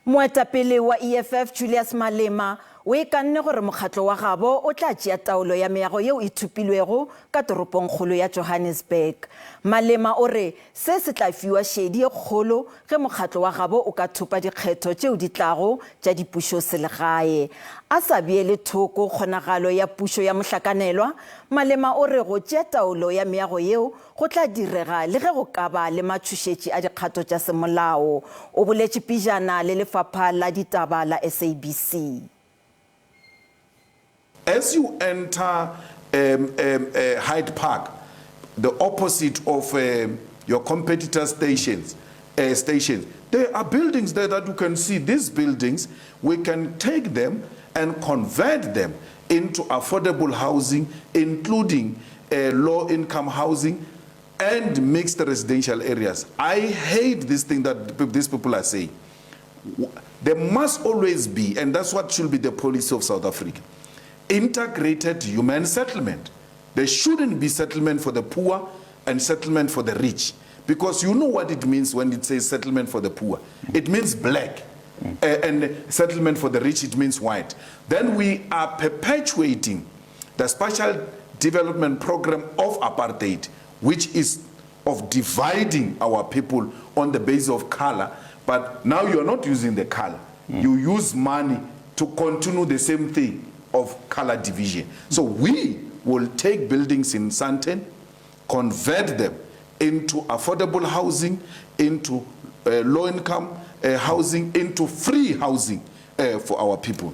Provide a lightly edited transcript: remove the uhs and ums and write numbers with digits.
Moetapele wa EFF Julius Malema o ikanne gore mokgatlo wa gabo o tla tšea taolo ya meago yeo e thopilwego ka toropongkgolo ya Johannesburg. Malema o re se se tla fiwa šedi ye kgolo ge mokgatlo wa gabo o ka thopa dikgetho tšeo di tlago tša dipušoselegae. A sa beele thoko kgonagalo ya pušo ya mohlakanelwa, Malema o re go tšea taolo ya meago yeo go tla direga le ge go ka ba le matšhošetši a dikgato tša semolao, o boletše pejana le lefapha la ditaba la SABC. As you enter um, um, uh, Hyde Park, the opposite of um, your competitor stations, uh, stations, there are buildings there that you can see. These buildings, we can take them and convert them into affordable housing, including uh, low income housing and mixed residential areas. I hate this thing that these people are saying. There must always be, and that's what should be the policy of South Africa, integrated human settlement. There shouldn't be settlement for the poor and settlement for the rich. Because you know what it means when it says settlement for the poor. It means black. Uh, and settlement for the rich, it means white. Then we are perpetuating the special development program of apartheid, which is of dividing our people on the basis of color. But now you're not using the color. You use money to continue the same thing of color division. So we will take buildings in Sandton, convert them into affordable housing, into uh, low income uh, housing, into free housing uh, for our people.